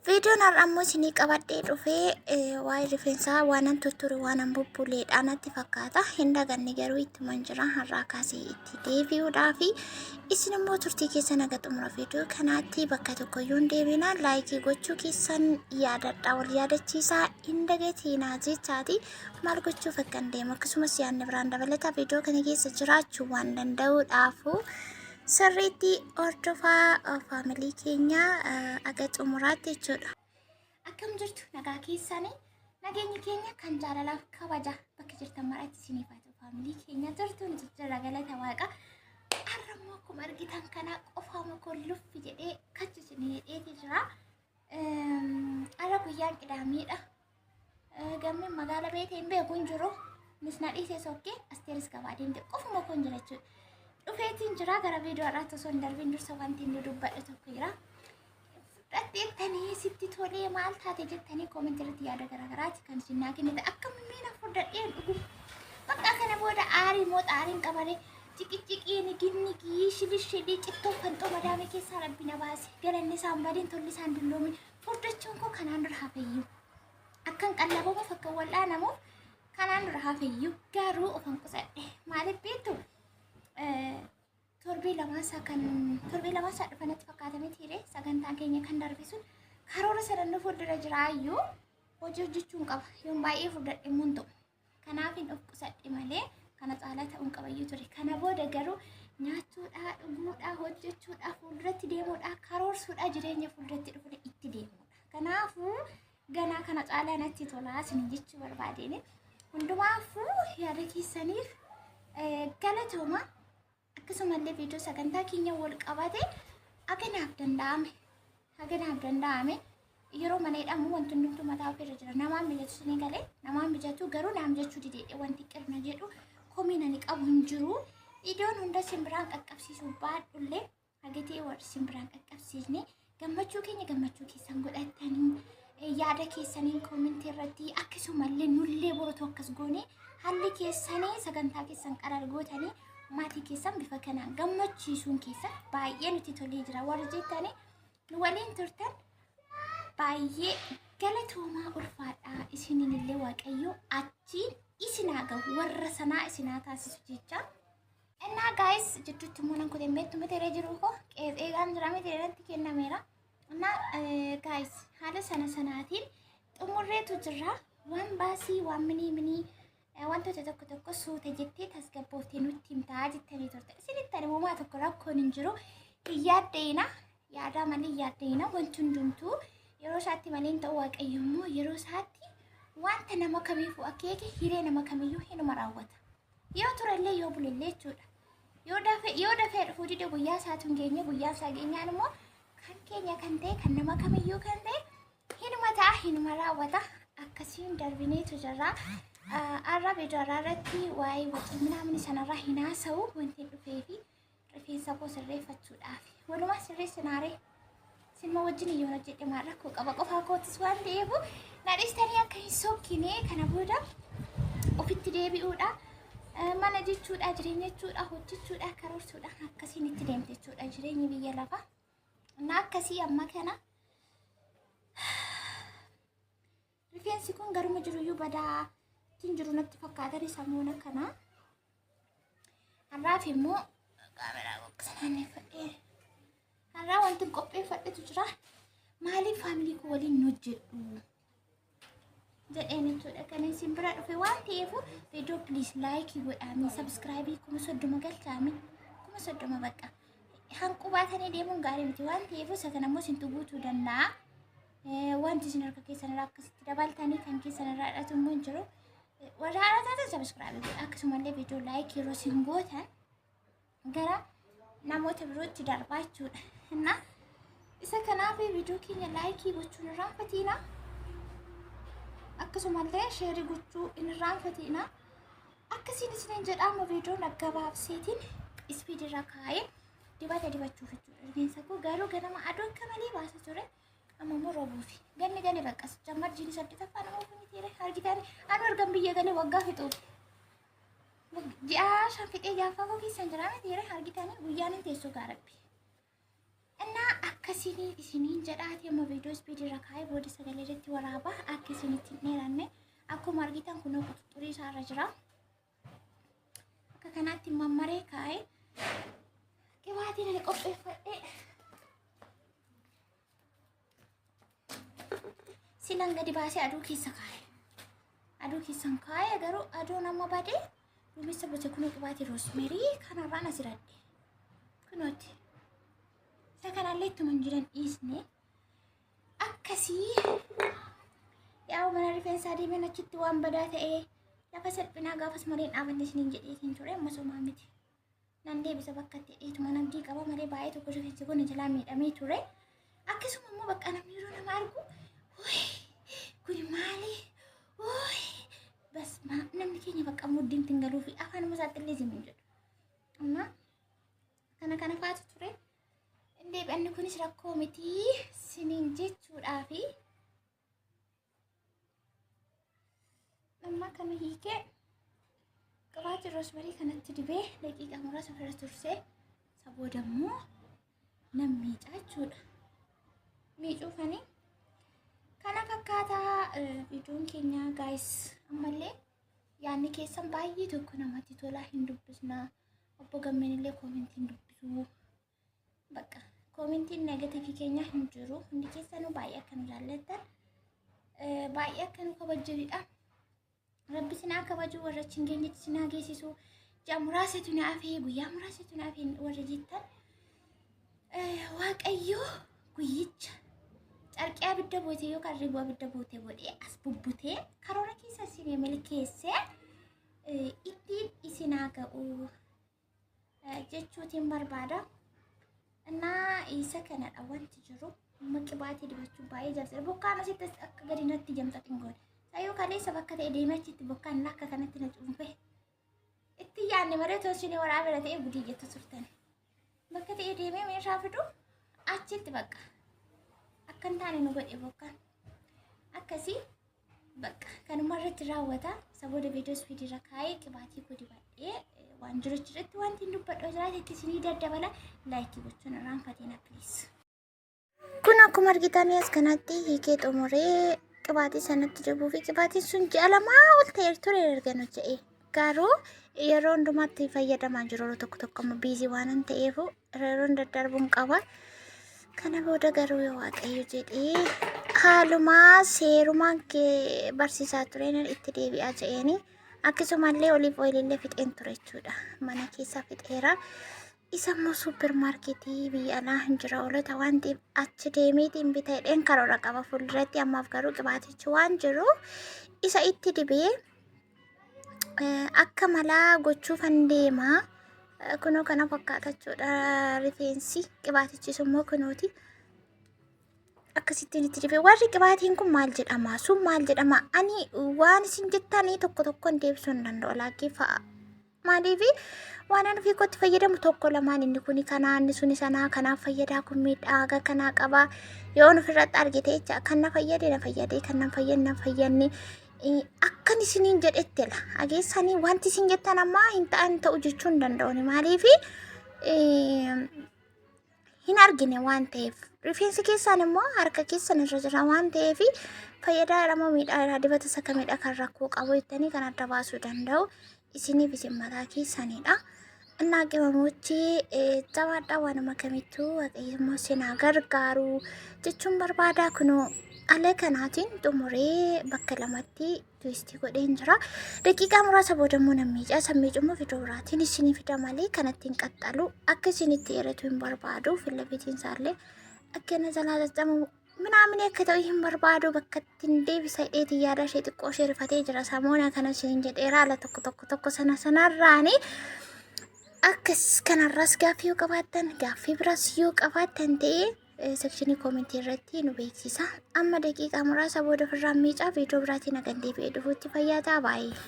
Viidiyoon har'a ammoo isinii qabadhee dhufee waa'ee rifeensaa waanan tutture waanan bubbuleedha natti fakkaata. Hin daganne garuu ittuman jira har'aa kaasee itti deebi'uudhaafi isin immoo turtii keessan haga xumura viidiyoo kanaatti bakka tokkoyyuu hin deebina laayikii gochuu keessan yaadadha wal yaadachiisaa hin dagatiinaa jechaati maal gochuuf akkan deemu akkasumas yaadni biraan dabalata viidiyoo kana keessa jiraachuu waan danda'uudhaafu. Sirriitti hordofaa faamilii keenya aga xumuraatti jechuudha. Akkam jirtu nagaa keessanii nageenyi keenya kan jaalalaaf kabaja bakka jirtan maratti isiniif haa ta'u faamilii keenya jirtu nuti jira galata waaqa. Har'a immoo akkuma argitan kana qofaa makoo luffi jedhee kachi isinii jedheeti jira. Har'a guyyaan qidaameedha. Gammeen magaala beetee hin beeku hin jiru. Innis na dhiisee sokkee asteeris gabaa deemte qofuma koon jira jechuudha. Dhufeetiin jira gara viidiyoo har'aatti osoo hin darbiin dursa wanti inni dubbadhe tokko jira. Fudhatteettanii sitti tolee maal taate jettanii koomentii irratti yaada garaagaraati kan isin naa kennite. Akka miina furdadhee hin dhugu. Bakka kana booda aarii moo xaariin qabare ciqiciqii niginnigii shilishilii cittoo fanxoo madaamii keessaa rabbi na baase. Galanni isaan badiin tolli isaan dulloomin furdachuun koo kanaan dura hafeyyuu. Akkan qallabamuuf akkan wal'aanamuuf kanaan dura hafeyyuu garuu ofan qusadhe. Maaliif beektu? Torbee lamaasaa kan torbee lamaasaa dhufa natti fakkaata mitiire sagantaan keenya kan darbe sun karoora sadan nu fuuldura jiraayyuu hojii hojjechuun qaba. Yoon baay'ee furdadhe immoo hin ta'u. Kanaafin of qusadhe malee kana caalaa ta'uun qabayyuu ture. Kana booda garuu nyaachuudhaa, dhuguudhaa, hojjechuudhaa, fuulduratti deemuudhaa, karoorsuudhaa, jireenya fuulduratti dhufu itti deemuudha. Kanaafuu ganaa kana caalaa natti tolaa isin jechuu barbaadeen. Hundumaafuu yaada keessaniif galatooma. Akkasumallee viidiyoo sagantaa keenya wal qabate haganaaf danda'ame haganaaf danda'ame yeroo mana hidhamu wanti hundumtuu mataa ofiirra jira. Namaan mijatu isinii galee namaan mijatu garuu naa mijachuu dideedhe wanti qirna jedhu komiin ani qabu hin jiru. Viidiyoon hunda simbiraan qaqqabsiisuu baadhullee hagatee warri simbiraan qaqqabsiisne gammachuu keenya gammachuu keessan godhattanii yaada keessaniin koomentii irratti akkasumallee nullee borotoo akkas goone haalli keessanii sagantaa keessan qarar gootanii maatii keessan bifa kanaan gammachiisuun keessan baay'ee nutti tolee jira warri jettanii nu waliin turtan baay'ee galatoomaa ulfaadhaa isiniin illee waaqayyo achiin isinaa gahu warra sanaa isinaa taasisu jecha. Innaa gaayis jidduutti immoo nan kuteen beektu miti irra jiru koo qeexeegaan jira miti irratti kennameera. Innaa gaayis haala sana sanaatiin xumurreetu jirra. Waan baasii waan minii minii wantoota tokko tokko suuta jettee tasgabbooftee nutti himtaa jettanii turte. Isinitti ani homaa tokko rakkoon hin jiru. Hin yaadda'ina. Yaadaa malee hin yaadda'ina. Wanti hundumtuu yeroo isaatti malee hin ta'u waaqayyo immoo yeroo isaatti wanta nama kamiifuu akeeke hiree nama kamiyyuu hinuma raawwata. Yoo turellee yoo bulellee jechuudha. Yoo dafee yoo dafee dhufuu dide guyyaa isaatu hin geenye guyyaa isaa geenyaan immoo kan keenya kan ta'e kan nama kamiyyuu kan ta'e hinuma ta'a hinuma raawwata akkasiin darbineetu jirra. Har'a viidiyoo har'aa irratti waa'ee wacii minaamni sanarraa hin haasa'u wanti dhufee fi rifeensa koo sirreeffachuudhaaf. Walumaa sirreessinaaree sinma wajjin yoon hojjedhe maal rakkoo qaba qofaa kootis waan ta'eef na dhiistanii akka hin sokkine kana booda ofitti deebi'uudha. Mana jechuudha, jireenya jechuudha, hojjechuudha, karoorsuudha akkasiin itti deemte jechuudha jireenyi biyya lafaa. Na akkasii amma kana rifeensi kun garuma jiruyyuu badaa ittiin jiru natti fakkaatan samuuna kana. Har'aaf immoo kaameraa boqqisa naanneffadhee har'aa wanti qopheeffadhetu jira. Maaliif faamilii koo waliin hin hojjedhu jedheen jechuudha. Kan isin bira dhufe waan ta'eef viidiyoo piliis laayikii godhaamii sabskraayibii 30,000 galchaamii 30,000 bakka. Hanquu baatanii deemuun gaarii miti waan ta'eef isa kana immoo isintu guutuu danda'a. Wanti isin harka keessan irraa akkasitti dabaltanii kan keessan irraa hidhatu immoo hin jiru. Warra haaraa taatan sabiskiraabii godha akkasumallee viidiyoo laayikii yeroo isin gootan gara namoota birootti darbaa jechuudha. Innaa isa kanaaf viidiyoo keenya laayikii gochuun irraanfatiina. Akkasumallee sheerii gochuu hin irraanfatiina. Akkasiin isiniin jedha amma viidiyoon gabaabseetiin ispiidii irra kaa'ee dibata dibachuuf jechuudha. Rifeensa koo garuu ganama aduu akka malee baasa ture. Amma immoo roobuufi. Ganni gale bakka jammar jiini saddeetaffaa nama ofi mitiire argitanii anu ergan biyya galee waggaa fixuuf. Ji'a shan fixee jaaffaa koo keessan jira mitiire argitanii guyyaan hin teessoo gaarabbi. Innaa Akkasiin isiniin jedhaati amma viidiyoo speed irra kaa'ee booda sagalee irratti waraabaa akka isinitti hin dheeranne. Akkuma argitan kunoo quxuxurii isaarra jira. Akka kanaatti mammaree kaa'ee qibaatiin ani qopheeffadhe. Silan gadi baasee aduu keessa kaa'e. Aduu keessan kaa'e garuu aduun amma badee duumessa boce kunoo qibaatii roosmerii kanarraan as hiradhe. Kunooti. Isa kanallee ittuma hin jiran dhiisne. Akkasii yaa'u mana rifeensaa deemeen achitti waan badaa ta'ee lafa salphinaa gaafas malee hin dhaabanne isiniin jedheetiin ture amma somaa miti. Nan deebisa bakka itti dheetuma abdii qaba malee baay'ee tokko rifeensi kun jalaa miidhamee ture. Akkasuma immoo bakka namni yeroo nama argu kun maali? Bas namni keenya bakka muddiin galuu fi afaan isaatti illee hin jedhu. Amma kana kana faatu ture. Deebi'anni kunis rakkoo miti siniin jechuudhaafi amma kana hiikee qibaatii roosmarii kanatti dibee daqiiqaa muraasa ofirra tursee isa booda immoo nan miicaa jechuudha. Miicuufani kana fakkaataa viidiyoon keenya guys ammallee yaadni keessan baay'ee tokko namatti tolaa hin dubbisna. Obbo Gammeen illee comment hin dubbisu. Bakka commentiin negative keenya hin jiru. Hundi keessanuu baay'ee akka nu jaallattan baay'ee akka nu kabajjanidha. Rabbi sinaa kabaju warra achi hin geenyetti sinaa geessisu. Ji'a muraasatu na hafee guyyaa muraasatu na hafee warra jettan Waaqayyo guyyicha carqee abidda bootee yookaan ribuu abidda bootee godhee as bubbutee karoora keessa isinii milkeessee ittiin isinaa ga'u jechuutiin barbaada. Innaa isa kanadha wanti jiru. Amma qibaatii dibachuun baay'ee jaalladha. Bokkaan asitti akka gadi natti jamxa xingoon. Sayyoo kaleessa bakka ta'e deemee achitti bokkaan akka kanatti na cuunfe. Itti yaadne malee tolchinee waraabera ta'e gudii jettu turtan. Bakka ta'e deemee meeshaa fidu achitti bakka. Akka hin taane nu godhe bokkaan. Akkasii bakka kanuma irratti raawwata. Isa booda viidiyoo speed irra kaa'ee qibaatii koo dibadhee waan jiru irratti wanti hin dubbadhu jiraate itti isinii daddabala. Like gochuun irraanfatina please. Kun akkuma argitan as kanatti hiikee xumuree qibaatii sanatti dibuu fi qibaatiin sun ji'a lamaa ol ta'e ture erga nu jedhee. Garuu yeroo hundumaatti fayyadamaa jiru yeroo tokko tokko amma busy waan hin ta'eef yeroon daddarbuun qaba. Kana booda garuu yoo Waaqayyo jedhee haalumaa seerumaan barsiisaa tureen itti deebi'aa jedheeni. Akkasumallee olive oilillee fixeen ture jechuudha. Mana keessaa fixeera. Isa immoo supermarket biyya alaa hin jira oolota waan ta'eef achi deemeetiin bita jedheen karoora qaba fuulduratti. Ammaaf garuu qibaatichi waan jiru isa itti dibee akka malaa gochuufan deema. Kunoo kana fakkaata jechuudha rifeensi qibaatichis immoo kunooti. Akkasittiin itti dibee warri qibaatiin kun maal jedhama? Sun maal jedhama? Ani waan isin jettanii tokko tokkoon deebisuu hin danda'u laakkii fa'a. Maaliif waan ani ofii kootti fayyadamu tokko lamaan inni kuni kanaa inni suni sanaa kanaaf fayyadaa kun miidhaa haga kanaa qaba. Yoo ofirratti argite jecha kan na fayyade na fayyade kan na fayyadne na fayyadne akkan isiniin jedhetti la dhageessanii wanti isin jettan ammaa hin ta'an ta'u jechuu hin danda'u. Maaliif hin argine waan ta'eef rifeensi keessaan immoo harka keessan irra jira waan ta'eef fayyadaa jedhamoo miidhaa irraa dibata isa kamidha kan rakkoo qabu jettanii kan adda baasuu danda'u isiniif isin mataa keessanidha. Innaa qimamochi jabaadhaa waanuma kamittuu Waaqayyo immoo isin haa gargaaru jechuun barbaadaa. Kunoo haala kanaatiin xumuree bakka lamatti twist godheen jira. Daqiiqaa muraasa booda immoo nan miicaa. San miicuu immoo viidiyoo biraatiin isinii fida malee kanatti hin qaxxalu. Akka isinitti dheeratu hin barbaadu. Fillafiitiin isaallee akka inni jalaa caccabu minaamini akka ta'u hin barbaadu. Bakka ittiin deebisa hidheetiin yaada ishee xiqqoo ishee rifatee jira. Samoona kana isheen jedheera haala tokko tokko tokko sana sanarraani. Akkas kanarraas gaaffii yoo qabaattan gaaffii biraas yoo qabaattan ta'ee section comment irratti nu beeksisa. Amma daqiiqaa muraasa booda ofirraa miicaa viidiyoo biraatiin hagan deebi'ee dhufuutti fayyaa ta'a baay'ee.